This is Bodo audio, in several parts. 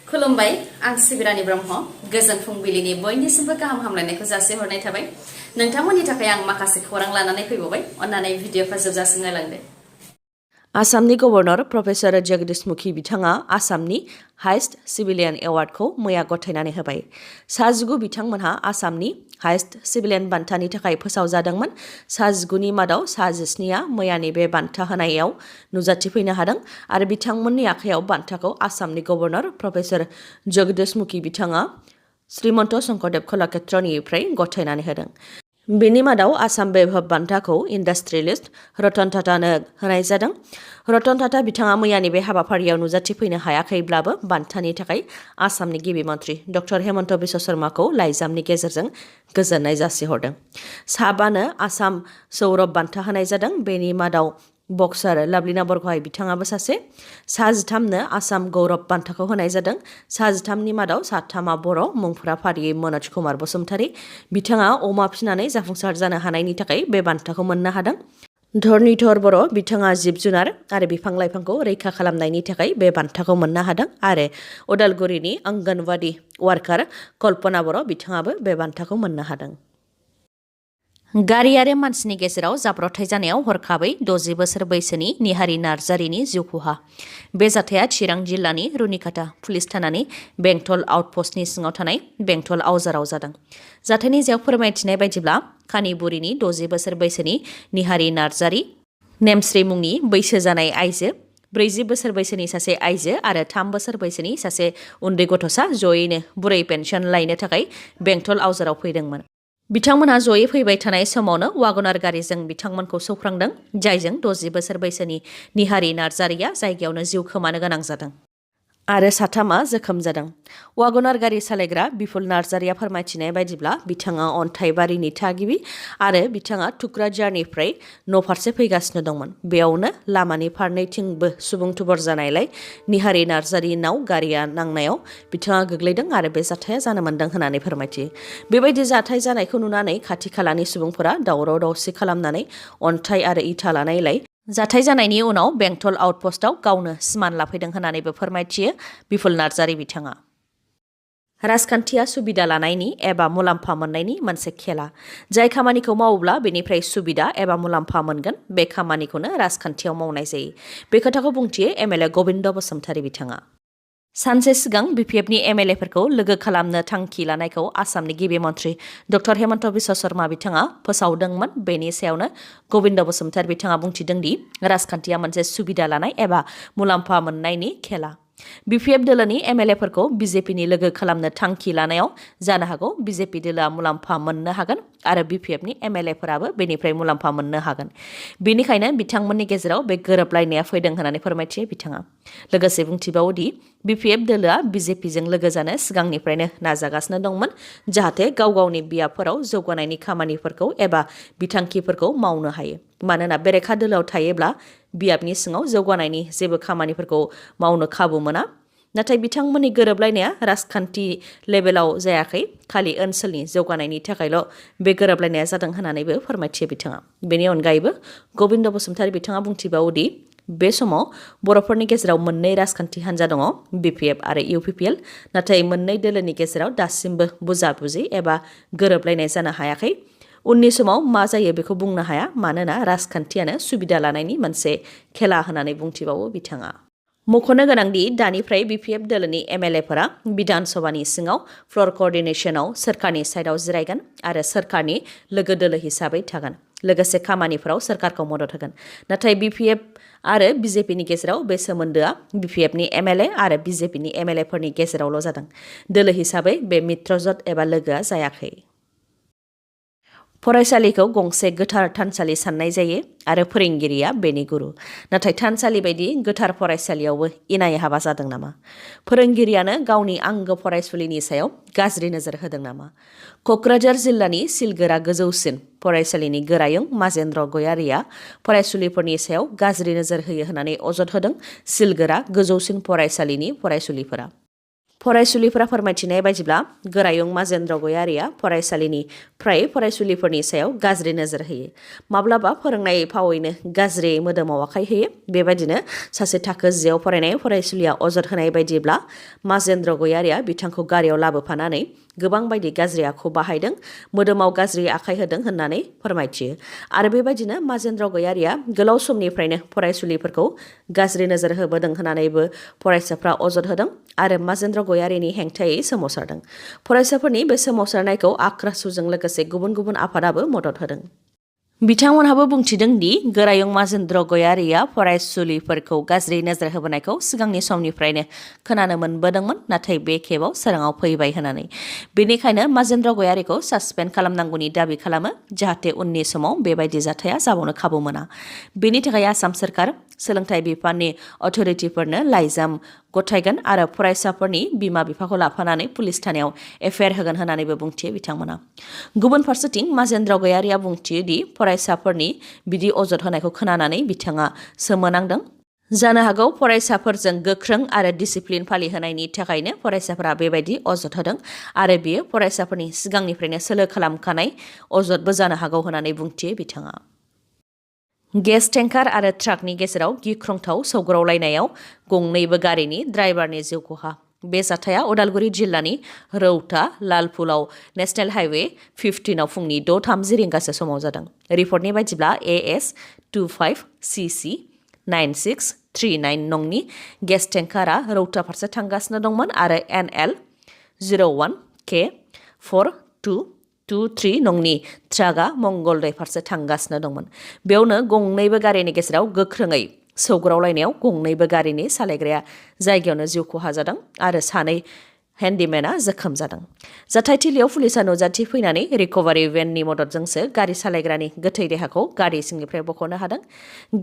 खुलुमबाय आं सिबिरानि ब्रह्म गोजोन फुंबिलिनि बयनिसिमबो गाहाम हामलायनायखौ जासिहरनाय थाबाय नोंथांमोननि थाखाय आं माखासे खौरां लानानै फैबावबाय अन्नानै भिडिअखौ जोबजासिम नायलांदो आसामनि गवर्नर प्रफेसर जगदीश मुखी बिथाङा आसामनि हाइस्ट सिभिलियन एवार्डखौ मैया गथायनानै होबाय। 19 बिथांमोनहा आसामनि हाइस्ट सिभिलियन बान्थानि थाखाय फोसावजादोंमोन। 19नि मादाव 17आ मैयानि बे बान्था होनायाव नुजाथिफैनो हादों आरो बिथांमोननि आखायाव बान्थाखौ आसामनि गवर्नर प्रफेसर जगदीश मुखी बिथाङा श्रीमन्त शंकरदेव कलाक्षेत्रनिफ्राय गथायनानै होदों। बेनि मादाव आसाम वैभव बान्थाखौ इन्डास्ट्रियलिस्ट रतन टाटानो होनाय जादों। रतन टाटा बिथाङा मैयानि बे हाबाफारियाव नुजाथिफैनो हायाखैब्लाबो बान्थानि थाखाय आसामनि गिबि मन्त्रि डक्टर हेमन्त बिश्व शर्माखौ लाइजामनि गेजेरजों गोजोननाय जासिहरदों। 7 आसाम सौरभ बान्था होनाय जादों। बेनि मादाव बक्सार लाभलिना बरग'हाइ बिथाङाबो सासे। 13 आसाम गौरब बान्थाखौ होनाय जादों। 13नि मादाव 3 बर' मुंफोरा फारियै मनज कुमार बसुमतारी बिथाङा अमा फिनानै जाफुंसार जानो हानायनि थाखाय बे बान्थाखौ मोननो हादों। धरनीधर बर' बिथाङा जिब जुनार आरो बिफां लाइफांखौ रैखा खालामनायनि थाखाय बे बान्थाखौ मोननो हादों आरो उदालगुरिनि अंगनवाड़ी वार्कार कल्पना बर' बिथाङाबो बे बान्थाखौ मोननो हादों। गारि आरो मानसिनि गेजेराव जाब्रबथाय जानायाव हरखाबै 60 बोसोर बैसोनि निहारी नार्जारिनि जिउ खहा। बे जाथाया चिरां जिल्लानि रुनिकाटा पुलिस थानानि बेंटल आउटपस्टनि सिङाव थानाय बेंटल आवजाराव जादों। जाथायनि सायाव फोरमायथिनाय बायदिब्ला खानिबुरिनि 60 बोसोर बैसोनि निहारी नार्जारि नेमस्रि मुंनि बैसो जानाय आइजो, 40 बोसोर बैसोनि सासे आइजो आरो 3 बोसोर बैसोनि सासे उन्दै गथ'सा जयैनो बुरै पेन्सन लायनो थाखाय बेंटल आवजाराव फैदोंमोन। बिथांमोनहा जयै फैबाय थानाय समावनो वागनार गारिजों बिथांमोनखौ सौख्रांदों, जायजों 60 बोसोर बैसोनि निहारी नार्जारिया जायगायावनो जिउ खोमानो गोनां जादों आरो 3 जोखोम जादों। वागनार गारि सालायग्रा बिपुल नार्जारिया फोरमायथिनाय बायदिब्ला बिथाङा अन्थाइबारिनि थागिबि आरो बिथाङा टुक्राझारनिफ्राय न'फारसे फैगासिनो दंमोन। बेयावनो लामानि फारनैथिंबो सुबुं थुबुर जानायलाय निहारी नार्जारिनाव गारिया नांनायाव बिथाङा गोग्लैदों आरो बे जाथाया जानो मोन्दों होननानै फोरमायथियो। बेबायदि जाथाय जानायखौ नुनानै खाथि खालानि सुबुंफोरा दावराव दावसि खालामनानै अन्थाइ आरो इथा लानायलाय जाथाय जानायनि उनाव बेंटल आउटपस्टआव गावनो सिमान लाफैदों होननानैबो फोरमायथियो बिपुल नार्जारि बिथाङा। राजखान्थिया सुबिदा लानायनि एबा मुलाम्फा मोननायनि मोनसे खेला। जाय खामानिखौ मावोब्ला बेनिफ्राय सुबिदा एबा मुलाम्फा मोनगोन बे खामानिखौनो राजखान्थियाव मावनाय जायो। बे खोथाखौ बुंथियो एमएलए गबिन्द बसुमतारी बिथाङा। सानसे सिगां बिपिएफनि एमएलएफोरखौ लोगो खालामनो थांखि लानायखौ आसामनि गिबि मन्त्रि डक्टर हेमन्त बिश्व शर्मा बिथाङा फोसावदोंमोन। बेनि सायावनो गबिन्द बसुमतारी बिथाङा बुंथिदों दि राजखान्थिया मोनसे सुबिदा लानाय एबा मुलाम्फा मोननायनि खेला। बिपिएफ दोलोनि एमएलएफोरखौ बिजेपिनि लोगो खालामनो थांखि लानायाव जानो हागौ बिजेपि दोलोआ मुलाम्फा मोननो हागोन आरो बिपिएफनि एमएलएफोराबो बेनिफ्राय मुलाम्फा मोननो हागोन। बेनिखायनो बिथांमोननि गेजेराव बे गोरोबलायनाया फैदों होननानै फोरमायथियो बिथाङा। लोगोसे बुंथिबावोदि बिपिएफ दोलोआ बिजेपिजों लोगो जानो सिगांनिफ्रायनो नाजागासिनो दंमोन, जाहाथे गाव गावनि बियाबफोराव जौगानायनि खामानिफोरखौ एबा बिथांखिफोरखौ मावनो हायो। मानोना बेरेखा दोलोआव थायोब्ला बियाबनि सिङाव जौगानायनि जेबो खामानिफोरखौ मावनो खाबु मोना। नाथाय बिथांमोननि गोरोबलायनाया राजखान्थि लेभेलाव जायाखै, खालि ओनसोलनि जौगानायनि थाखायल' बे गोरोबलायनाया जादों होननानैबो फोरमायथियो बिथाङा। बेनि अनगायैबो गबिन्द बसुमतारी बिथाङा बुंथिबावोदि बे समाव बर'फोरनि गेजेराव मोननै राजखान्थि हान्जा दङ, बिपिएफ आरो इउपिपिएल। नाथाय मोननै दोलोनि गेजेराव दासिमबो बुजाबुजि एबा गोरोबलायनाय जानो हायाखै। उननि समाव मा जायो बेखौ बुंनो हाया, मानोना राजखान्थियानो सुबिदा लानायनि मोनसे खेला होननानै बुंथिबावो बिथाङा। मख'नो गोनांदि दानिफ्राय बिपिएफ दोलोनि एमएलएफोरा बिधान सभानि सिङाव फ्ल'र क'र्डिनेसनाव सोरखारनि साइडआव जिरायगोन आरो सोरखारनि लोगो दोलो हिसाबै थागोन। लोगोसे खामानिफोराव सोरखारखौ मदद होगोन। नाथाय बिपिएफ आरो बिजेपिनि गेजेराव बे सोमोन्दोआ बिपिएफनि एमएलए आरो बिजेपिनि एमएलएफोरनि गेजेरावल' जादों। दोलो हिसाबै बे मित्रजोट एबा लोगोआ जायाखै। फरायसालिखौ गंसे गोथार थानसालि साननाय जायो आरो फोरोंगिरिया बेनि गुरु। नाथाय थानसालि बायदि गोथार फरायसालियावबो इनाय हाबा जादों नामा? फोरोंगिरियानो गावनि आंगो फरायसुलिनि सायाव गाज्रि नोजोर होदों नामा? क'क्राझार जिल्लानि सिलगोरा गोजौसिन फरायसालिनि गोरायुं माजेन्द्र गयारिया फरायसुलिफोरनि सायाव गाज्रि नोजोर होयो होननानै अजद होदों सिलगोरा गोजौसिन फरायसालिनि फरायसुलिफोरा। फरायसुलिफोरा फोरमायथिनाय बायदिब्ला गोरायुं माजेन्द्र गयारिया फरायसालिनिफ्राय फरायसुलिफोरनि सायाव गाज्रि नोजोर होयो। माब्लाबा फोरोंनाय फावैनो गाज्रि मोदोमाव आखाइ होयो। बेबायदिनो सासे थाखो 10आव फरायनाय फरायसुलिया अजद होनाय बायदिब्ला माजेन्द्र गयारिया बिथांखौ गारियाव लाबोफानानै गोबां बायदि गाज्रि आखु बाहायदों, मोदोमाव गाज्रि आखाइ होदों होननानै फोरमायथियो। आरो बेबायदिनो माजेन्द्र गयारिया गोलाव समनिफ्रायनो फरायसुलिफोरखौ गाज्रि नोजोर होबोदों होननानैबो फरायसाफ्रा अजद होदों आरो माजेन्द्र गयारिनि हेंथायै सोमावसारदों। फरायसाफोरनि बे सोमावसारनायखौ आक्रासुजों लोगोसे गुबुन गुबुन आफादाबो मदद होदों। बिथांमोनहाबो बुंथिदों दि गोरायुं माजेन्द्र गयारिया फरायसुलिफोरखौ गाज्रि नोजोर होबोनायखौ सिगांनि समनिफ्रायनो खोनानो मोनबोदोंमोन, नाथाय बे खेबाव सोराङाव फैबाय होननानै। बेनिखायनो माजेन्द्र गयारिखौ सासपेन्ड खालामनांगौनि दाबि खालामो, जाहाथे उननि समाव बेबायदि जाथाया जाबावनो खाबु मोना। बेनि थाखाय आसाम सोरखार सोलोंथाइ बिफाननि अथ'रिटिफोरनो लाइजाम गथायगोन आरो फरायसाफोरनि बिमा-बिफाखौ लाफानानै पुलिस थानायाव एफआइआर होगोन होननानैबो बुंथियो बिथांमोना। गुबुन फारसेथिं माजेन्द्र गयारिया बुंथियो दि फरायसाफोरनि बिदि अजद होनायखौ खोनानानै बिथाङा सोमोनांदों। जानो हागौ फरायसाफोरजों गोख्रों आरो डिसिप्लिन फालिहोनायनि थाखायनो फरायसाफोरा बेबायदि अजद होदों आरो बेयो फरायसाफोरनि सिगांनिफ्रायनो सोलो खालामखानाय अजदबो जानो हागौ होननानै बुंथियो बिथाङा। गेस टेंकार आरो ट्राकनि गेजेराव गिख्रंथाव सौग्रावलायनायाव गंनैबो गारिनि ड्राइभारनि जिउ खहा। बे जाथाया उदालगुरि जिल्लानि रौता लालपुलाव नेशनेल हाइवे 15आव फुंनि 6:30 रिंगासो समाव जादों। रिपर्टनि बायदिब्ला AS 25CC 9639 नंनि गेस टेंकारा रौता फारसे थांगासिनो दंमोन आरो NL 01K 4223 नंनि ट्राकआ मंगलदै फारसे थांगासिनो दंमोन। बेयावनो गंनैबो गारिनि गेजेराव गोख्रोङै सौग्रावलायनायाव गंनैबो गारिनि सालायग्राया जायगायावनो जिउ खहा जादों आरो सानै हेन्डिमेना जोखोम जादों। जाथायथिलियाव पुलिसा नुजाथि फैनानै रिकभारि भेननि मददजोंसो गारि सालायग्रानि गोथै देहाखौ गारि सिंनिफ्राय बख'नो हादों।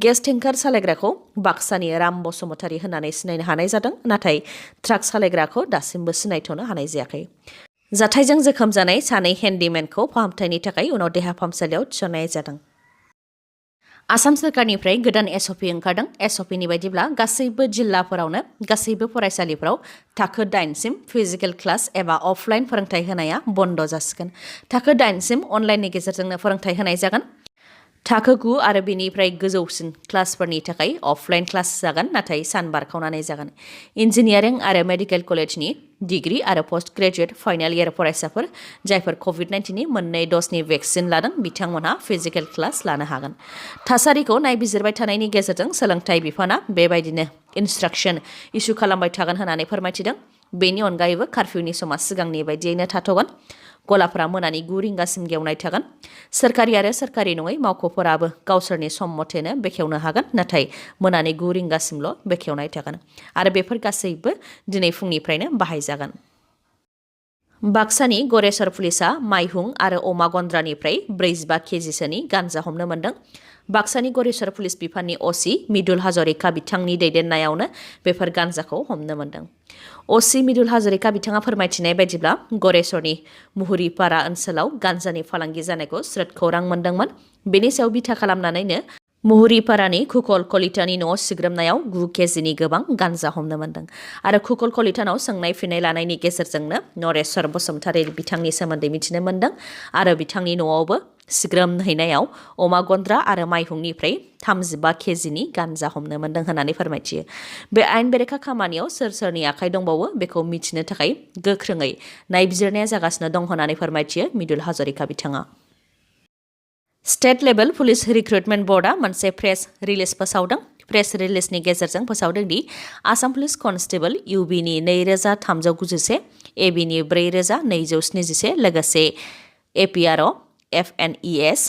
गेस टेंकार सालायग्राखौ बाक्सानि राम बसुमतारी होननानै सिनायनो हानाय जादों, नाथाय ट्राक सालायग्राखौ दासिमबो सिनायथ'नो हानाय जायाखै। जाथायजों जोखोम जानाय सानै हेन्डिमेनखौ फाहामथायनि थाखाय उनाव देहा फाहामसालियाव थिसननाय जादों। आसाम सोरखारनिफ्राय गोदान SOP ओंखारदों। SOPनि बायदिब्ला गासैबो जिल्लाफोरावनो गासैबो फरायसालिफोराव थाखो 8सिम फिजिकेल क्लास एबा अफलाइन फोरोंथाय होनाया बन्द जासिगोन। थाखो 8सिम अनलाइननि गेजेरजोंनो फोरोंथाय होनाय जागोन। थाखो 9 आरो बेनिफ्राय गोजौसिन क्लासफोरनि थाखाय अफलाइन क्लास जागोन, नाथाय सान बारखावनानै जागोन। इन्जिनियारिं आरो मेडिकेल कलेजनि डिग्री आरो पोस्ट ग्रेजुएट फाइनाल इयार फरायसाफोर जायफोर COVID-19नि मोननै द'जनि भेक्सिन लादों बिथांमोनहा फिजिकेल क्लास लानो हागोन। थासारिखौ नायबिजिरबाय थानायनि गेजेरजों सोलोंथाइ बिफाना बेबायदिनो इन्सट्राक्सन इसु खालामबाय थागोन होननानै फोरमायथिदों। बेनि अनगायैबो कार्फ्युनि समा सिगांनि बायदियैनो थाथ'गोन। गलाफोरा मोनानि 9 रिंगासिम गेवनाय थागोन। सोरखारि आरो सोरखारि नङै मावख'फोराबो गावसोरनि सम मथेनो बेखेवनो हागोन, नाथाय मोनानि 9 रिंगासिमल' बेखेवनाय थागोन आरो बेफोर गासैबो दिनै फुंनिफ्रायनो बाहायजागोन। बाक्सानि गरेस्वर पुलिसा माइहुं आरो अमा गन्द्रानिफ्राय 45 केजिसोनि गान्जा हमनो मोन्दों। बाक्सानि गरेस्वर पुलिस बिफाननि OC मिदुल हाजरिका बिथांनि दैदेननायावनो बेफोर गान्जाखौ हमनो मोन्दों। OC मिदुल हाजरिका बिथाङा फोरमायथिनाय बायदिब्ला गरेस्वरनि मुहुरिपारा ओनसोलाव गान्जानि फालांगि जानायखौ स्रोद खौरां मोन्दोंमोन। बेनि सायाव बिथा खालामनानैनो मुहुरिपारानि खुकल कलितानि न'आव सिग्रोमनायाव 9 केजिनि गोबां गान्जा हमनो मोन्दों आरो खुकल कलितानाव सोंनाय फिननाय लानायनि गेजेरजोंनो नरेश्वर बसुमतारी बिथांनि सोमोन्दै मिथिनो मोन्दों आरो बिथांनि न'आवबो सिग्रोमहैनायाव अमा गन्द्रा आरो माइहुंनिफ्राय 35 केजिनि गान्जा हमनो मोन्दों होननानै फोरमायथियो। बे आयेन बेरेखा खामानियाव सोर सोरनि आखाइ दंबावो बेखौ मिथिनो थाखाय गोख्रोङै नायबिजिरनाया जागासिनो दं होननानै फोरमायथियो मिदुल हाजरिका बिथाङा। स्टेट लेभेल पुलिस रिक्रुटमेन्ट बर्डआ मोनसे प्रेस रिलिज फोसावदों। प्रेस रिलिजनि गेजेरजों फोसावदों दि आसाम पुलिस कनस्टेबल UBनि 2391, ABनि 4277, लोगोसे APRO, FNES,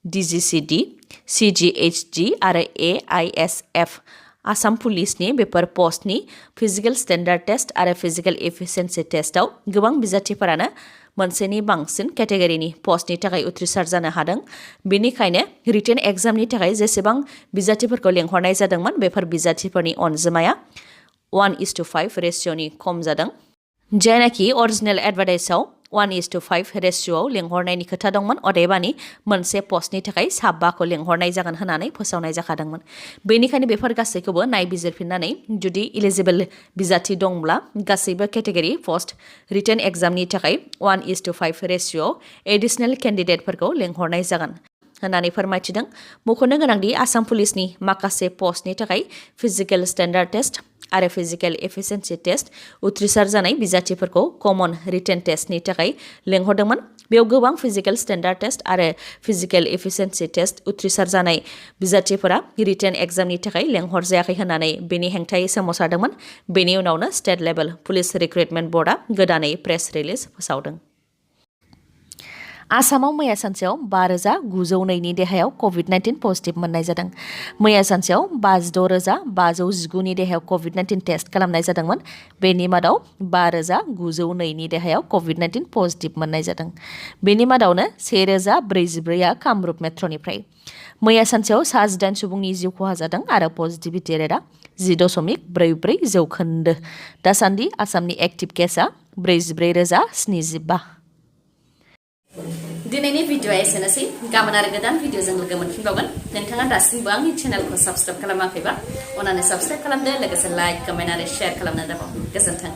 DGCD, CGHG आरो AISF आसाम पुलिसनि बेफोर पस्टनि फिजिकेल स्टेन्डार्ड टेस्ट आरो फिजिकेल एफिसिएन्सि टेस्टआव गोबां बिजाथिफोरानो मोनसेनि बांसिन केटेगरिनि पस्टनि थाखाय उथ्रिसार जानो हादों। बेनिखायनो रिटेन एग्जामनि थाखाय जेसेबां बिजाथिफोरखौ लेंहरनाय जादोंमोन बेफोर बिजाथिफोरनि अनजिमाया 1:5 रेशिय'नि खम जादों। जायनाखि अरिजिनेल एडभार्टाइजआव 1:5 रेशियोआव लेंहरनायनि खोथा दंमोन अदेबानि मोनसे पस्टनि थाखाय 7खौ लेंहरनाय जागोन होननानै फोसावनाय जाखादोंमोन बेनिखायनो बेफोर गासैखौबो नायबिजिरफिननानै जुदि इलिजिबल बिजाथि दंब्ला गासैबो केटेगरि पोस्ट रिटेन एग्जामनि थाखाय 1:5 रेशियोआव एडिशनेल केन्डिडेटफोरखौ लेंहरनाय जागोन होननानै फोरमायथिदों मख'नो गोनांदि आसाम पुलिसनि माखासे पस्टनि थाखाय फिजिकेल स्टेन्डार्ड टेस्ट आरो फिजिकेल एफिसिएन्सि टेस्ट उथ्रिसार जानाय बिजाथिफोरखौ कमन रिटेन टेस्टनि थाखाय लेंहरदोंमोन बेयाव गोबां फिजिकेल स्टेन्डार्ड टेस्ट आरो फिजिकेल एफिसिएन्सि टेस्ट उथ्रिसार जानाय बिजाथिफोरा रिटेन एग्जामनि थाखाय लेंहरजायाखै होननानै बेनि हेंथायै सोमावसारदोंमोन बेनि उनावनो स्टेट लेभेल पुलिस रिक्रुटमेन्ट बर्डआ गोदानै प्रेस रिलिज फोसावदों आसामाव मैया सानसेयाव 5,902 नि देहायाव कभिड-19 पजिटिभ मोननाय जादों मैया सानसेयाव 56,519 नि देहायाव कभिड-19 टेस्ट खालामनाय जादोंमोन बेनि मादाव 5,902 नि देहायाव कभिड-19 पजिटिभ मोननाय जादों बेनि मादावनो 1,044 आ कामरुप मेट्रनिफ्राय मैया सानसेयाव 8 सुबुंनि जिउ खहा जादों आरो पजिटिभिटि रेटआ 10.44% दासान्दि आसामनि एक्टिभ केसआ 44,075 दिनैनि भिडिअआ एसेनोसै गाबोन आरो गोदान भिडिअजों लोगो मोनफिनबावगोन नोंथाङा दासिमबो आंनि चेनेलखौ साबस्क्राइब खालामाखैबा अन्नानै साबस्क्राइब खालामदो लोगोसे लाइक कमेन्ट आरो शेयार खालामनो दाबाव गोजोन्थों